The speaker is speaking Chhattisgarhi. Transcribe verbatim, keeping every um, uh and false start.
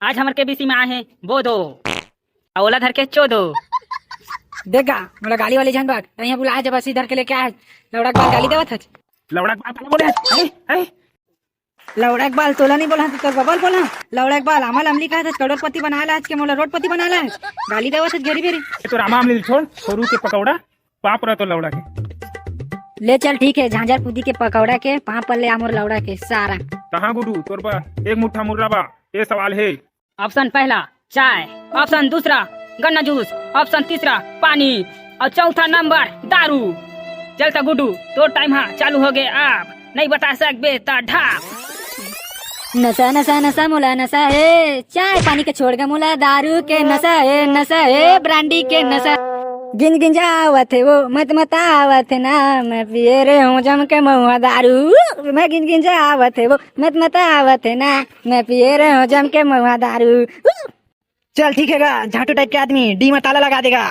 आज हमर केबीसी में आए हे बोधो, अउ ओला धर के चोदो। देख गा, मोला गाली वाली झन बात, तैं बुलाए जब असी धर के लेके आए, लौड़ा के बाल गाली देवत हच। लौड़ा के बाल काला बोले हच? ए, ए, लौड़ा के बाल तोला नहीं बोला, तो तोर बबल बोला। लौड़ा के बाल आमा ल अमली कहत हच, करोड़पति बनाए ला आज के मोला रोडपति बनाए ला। गाली देवत हच घेरी बेरी। ये तो रामा अमली छोड़, खोरू के पकौड़ा, पाप रह तो लौड़ा के। ले चल ठीक है, झांझर कूदी के पकौड़ा के, पाप ले आमोर लौड़ा के, सारा। कहाँ गुडू, तोर बा एक मुट्ठा मुर्रा बा, ये सवाल है। ऑप्शन पहला चाय, ऑप्शन दूसरा गन्ना जूस, ऑप्शन तीसरा पानी, अउ चौथा नंबर दारू। चल त गुड्डू, तोर टाइम हा चालू हो गे, अब नहीं बता सकबे त ढाप। नशा नशा नशा मोला नशा हे, चाय पानी के छोड़ गे मोला, दारू के नशा हे, नशा हे ब्रांडी के नशा। गिन गिन जावत हे वो, मत मत आवत हे ना, मैं पिए रे हूँ जम के महुआ दारू। मैं गिन गिन जावत हे वो, मत मत आवत हे ना, मैं पिए रे हूँ जम के महुआ दारू। चल ठीक है गा, झांटू टाइप के आदमी डी में ताला लगा देगा।